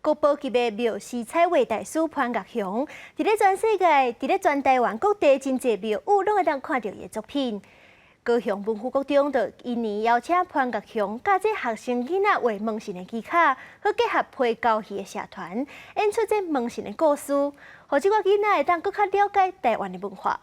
國寶級的廟師彩畫大師潘岳雄，佇咧全世界、佇咧全台灣各地真濟廟宇，攏會當看著伊的作品。高雄文富國中就今年邀請潘岳雄教這學生囡仔畫門神的技巧，閣結合皮膠戲的社團，演出這門神的故事，予這寡囡仔會當閣較了解台灣的文化。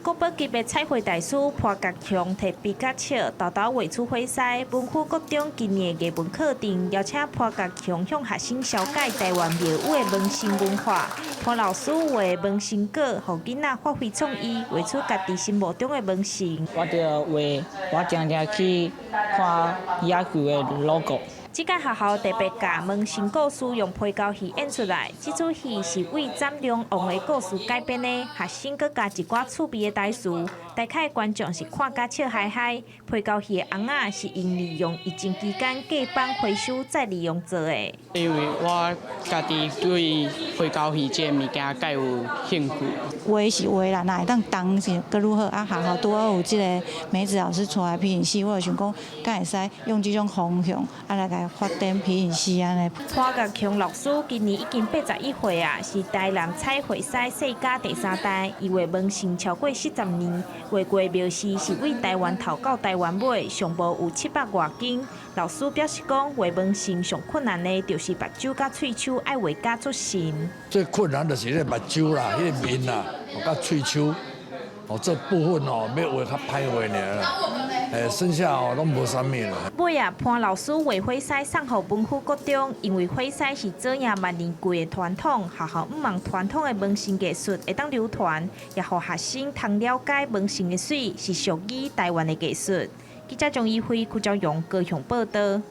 國寶級的彩繪大師潘岳雄提筆佮尺，沓沓畫出火獅。文富國中今年的藝文課程邀請潘岳雄向學生紹介台灣廟宇的門神文化。潘老師畫門神稿，予囡仔發揮創意，畫出家己心目中的門神。我著畫，我常常去看野球的 logo。這間學校特別共門神故事用皮膠戲演出來，這齣戲是為斬龍王的故事改編的，學生閣加一寡趣味的台詞，台下觀眾是看甲笑嗨嗨。皮膠戲的尪仔是𪜶利用疫情期間隔板回收再利用做的。因為我家己對皮膠戲這个物件較有興趣。畫是畫啦，若會當動是閣愈好。啊，學校拄好有這个梅子老師帶皮影戲，我就想講，敢會使用這種方向啊來共發展皮影戲按呢。潘岳雄老師今年已經81歲啊，是台南彩繪師世家第三代。伊畫門神超過40年，畫過廟師是對台灣頭到台灣尾，上無有700外間。老師表示講，畫門神上困難的，就是目睭佮喙鬚愛畫甲足神。最困難就是彼个目睭啦，彼个面啦，佮喙鬚，哦，這部分哦，欲畫較歹畫爾啦。剩下哦攏無啥物啦。尾啊，潘老師畫火獅送予文富國中，因為火獅是祖爺萬年桂的傳統，學校向望傳統的門神藝術會當流傳，也予學生通了解門神的媠是屬於台灣的藝術。記者張怡輝、柯昭榮高雄報導。